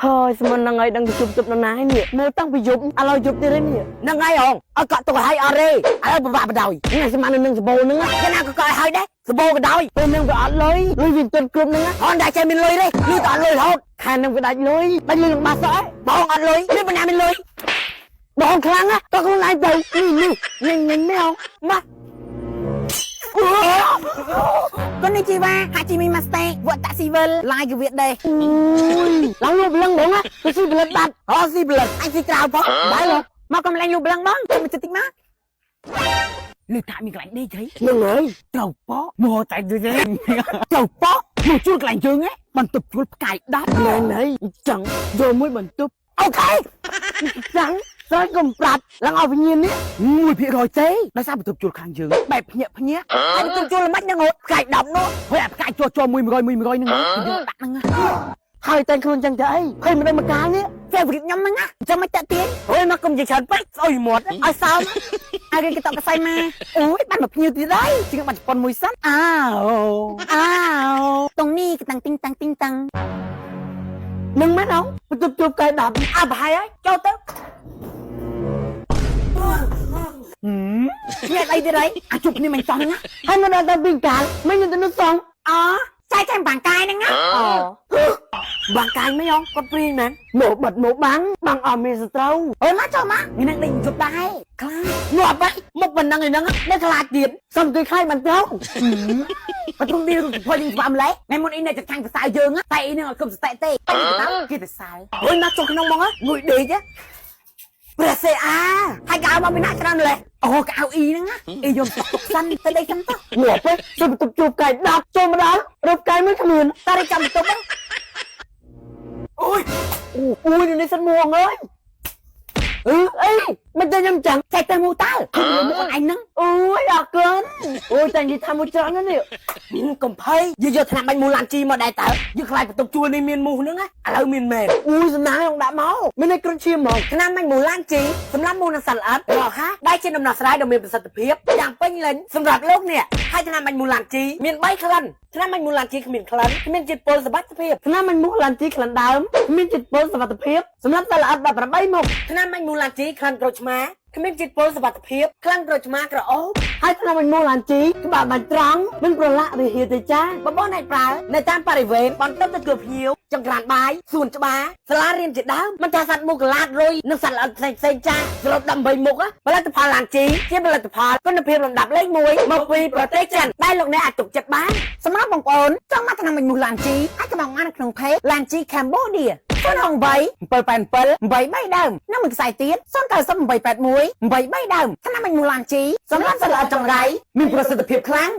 ហើយស្មានហ្នឹងហើយដឹងទៅជុំជប់នរណាឯនេះមើលតាំងពីយប់ឥឡូវយប់ទៀតហើយនេះ ហ្នឹងហើយហងឲ្យកក់ទុកឲ្យហើយអត់ទេឥឡូវពិបាកបដ ாய் ថ្ងៃស្មាននឹងសបោហ្នឹង គេណាក៏កក់ឲ្យហើយដែរសបោក៏ដោយ ពេលហ្នឹងវាអត់លុយលុយវាទន់គ្រប់ហ្នឹង ហនដែរចេះមានលុយទេលុយតអត់លុយរហូត ខែហ្នឹងវាដាច់លុយដាច់លុយនឹងបាសក់ បងអត់លុយមានបណ្ណាមានលុយ បងខ្លាំងណាក៏ខ្លួនឯងទៅនេះនេះញញញមែវ មក កូននេះជីវ៉ាហាជីមីម៉ាស្តេវត្តស៊ីវិលឡាយកវិដេ អូយឡើងលុបលឹងហ្មងណាទៅស៊ីផលិតបាត់ ហោស៊ីប្លិតអញស៊ីក្រៅផង បាយហ៎ មកកំលែងលូបលឹងបងទៅមកចិត្តតិចមក លឺថាមានកន្លែងដេកហី ហ្នឹងហើយ ត្រូវប៉មកតែដូចនេះត្រូវប៉មកជួលកន្លែងយើងហ៎បន្ទប់ជួលផ្កាយ10 ណែណែអញ្ចឹងយកមួយបន្ទប់ អូខេ ចាំងស្រែកកុំប្រាប់ឡើងអស់វិញ្ញាណនេះ 1%ទេដោយសារបន្ទប់ជួលខាងយើងបែបភ្ញាក់ភ្ញាក់ហើយបន្ទប់ជួលល្មិចហ្នឹងហូតផ្កាយ10នោះហើយអាផ្កាយជួលជួល1 100 100ហ្នឹងយើងដាក់ហ្នឹង ហើយតែងខ្លួនចឹងទៅអីឃើញមិនដឹងមកកាលនេះ favorite ខ្ញុំហ្នឹងណាអញ្ចឹងមិនតាក់ទាញ អូយមកកុំនិយាយច្រើនពេកស្អុយមាត់ ឲ្យសើមឲ្យរៀនកតកសៃមកអូយបានមកភ្ញៀវទៀតហើយ ជាងបាត់ជប៉ុនមួយសិន អើអើតងនេះកតាំងទីងតាំងទីងតាំង នឹងមែនអងបន្ទប់ជួបកែ10 អើប្រហែលហើយចូលទៅ ញ៉ែអីទៀតហើយ អាជប់នេះមិនចង់ណា ហើយមកដល់ដល់ពីកាលមិនទៅនោះសង អូចែកចាំបាងកាយហ្នឹងណា អូ បាងកាយមិនអងគាត់ព្រៀងមែន មកបិទមកបាំងបាំងអស់មានសត្រូវ អូយមកចូលមក ថ្ងៃហ្នឹងដេញជប់ដែរខ្លាចងាប់ហើយមុខប៉ុណ្ណឹងឯហ្នឹងនៅខ្លាចទៀត សុំគេខ្លាចមិនត្រូវ បើទ្រង់នេះរូបផលយើងច្បាស់ម្លេះថ្ងៃមុនអ៊ីនៅចាត់ខាងសរសើរយើងតែអ៊ីនឹងអត់គ្រប់សតិទេតែទៅគេទៅសើអូយមកចុះក្នុងមកងួយដេកព្រះសេអាហើយកៅមកពីណាច្រើនម្លេះអូកៅអ៊ីហ្នឹងអ៊ីយកទុកសិន ទៅដេកសិនទៅ ងាប់ទេទៅបន្ទប់ជួបកែ10ចូលមកដល់រូបកែមួយគ្មាន តែរៀបចំបន្ទប់ អូយអូយនេះសិនមួងអើយអឺអីមិនតែខ្ញុំចាំង ចែកទៅមូតើគឺមុខឯងហ្នឹង អូយអរគុណអូយតែនិយាយថាមួយច្រើនណាស់នេះ កុំភ័យយើងយកថ្នាំបាញ់មូឡានជីមកដែរតើយើងខ្លាចបន្ទប់ជួលនេះមានមូសហ្នឹងឥឡូវមានមែន អូយសំណាងខ្ញុំដាក់មកមានតែគ្រុនឈាមហ្មង ថ្នាំបាញ់មូឡានជីសម្រាប់មូសនិងសត្វល្អិតរហ័សដែលជាដំណោះស្រាយដ៏មានប្រសិទ្ធភាពយ៉ាងពេញលេញសម្រាប់លោកអ្នកហើយថ្នាំបាញ់មូឡានជីមាន3ក្លិនថ្នាំបាញ់មូឡានជីគ្មានក្លិនគ្មានជាតិពុលសុវត្ថិភាព ថ្នាំបាញ់មូសឡានជីក្លិនដើមមានជាតិពុលសុវត្ថិភាពសម្រាប់សត្វល្អិត18មុខ ថ្នាំបាញ់មូឡានជីក្លិនក្រូចឆ្មាគ្មានជាតិពុលសុវត្ថិភាពក្លិនក្រូចឆ្មាក្រអូប ហើយថ្នាំបាញ់មូសឡានជីក្បាលបាញ់ត្រង់មិនប្រឡាក់ឬហៀទេចា បបរអ្នកប្រើនៅតាមបរិវេណបន្ទប់ទទួលភ្ញៀវចង្ក្រានបាយសួនច្បារសាលារៀនជាដើមមិនថាសត្វមូសកលាតរុយនិងសត្វល្អិតផ្សេងផ្សេងៗចាសរុប18មុខផលិតផលឡានជីជាផលិតផលគុណភាពលំដាប់លេខ1មកពីប្រទេសចិនដែលលោកអ្នកអាចទុកចិត្តបាន សម្រាប់បងប្អូនចង់មកថ្នាំបាញ់មូសឡានជីអាចកំងបាននៅក្នុង page ឡានជី Cambodia 068 787 83ដើមនិងមួយខ្សែទៀត098 881 83ដើមថ្នាំបាញ់មូសឡានជីសម្រាប់សត្វល្អិតចង្រៃ មានប្រសិទ្ធភាពខ្លាំង